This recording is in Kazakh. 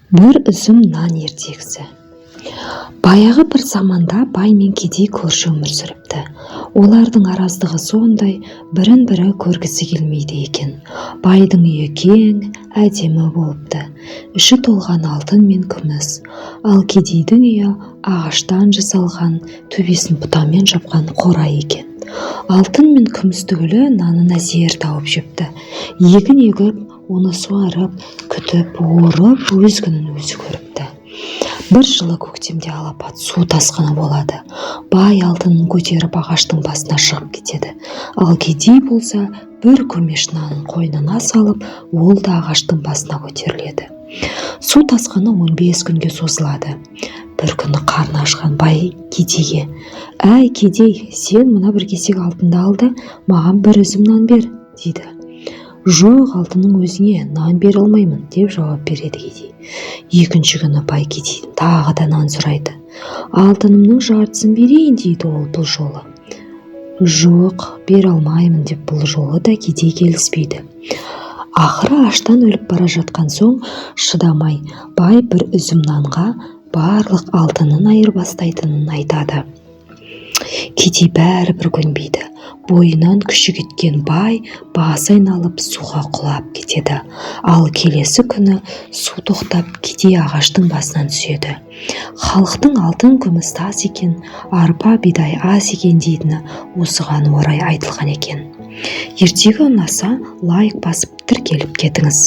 Бір үзім нан ертегісі. Баяғы бір заманда бай мен кедей көрші өмір сүріпті. Олардың араздығы сондай, бірін-бірі көргісі келмейді екен. Байдың үйі кең, әдемі болыпты. Іші толған алтын мен күміс. Ал кедейдің үйі ағаштан жасалған, төбесін бұтамен жапқан қора екен. Алтын мен күміс түгілі, нанын әзер тауып жепті. Егін егіп, оны суарып, күтіп, орып, өз күнін өзі көріпті. Бір жылы көктемде алапат су тасқыны болады. Бай алтынын көтеріп, ағаштың басына шығып кетеді. Ал кедей болса, бір көмеш нанын қойнына салып, ол да ағаштың басына көтеріледі. Су тасқыны 15 күнге созылады. Бір күні қарны ашқан бай кедейге: «Әй, кедей, сен мына бір кесек алтынды ал да, маған бір үзім нан бер», – дейді. «Жоқ, алтынның өзіңе, нан бере алмаймын», – деп жауап береді кедей. Екінші күні бай кедейден тағы да нан сұрайды. «Алтынымның жартысын берейін», – дейді ол бұл жолы. «Жоқ, бере алмаймын», – деп бұл жолы да кедей келіспейді. Ақыры аштан өліп бара жатқан соң шыдамай, бай бір үзім нанға барлық алтынын айырбастайтынын айтады. Кедей бәрібір көнбейді. Бойынан күші кеткен бай басы айналып, суға құлап кетеді. Ал келесі күні су тоқтап, кедей ағаштың басынан түседі. Халықтың «алтын күміс тас екен, арпа бидай ас екен» дейтіні осыған орай айтылған екен. Ертегі ұнаса, лайк басып, тіркеліп кетіңіз.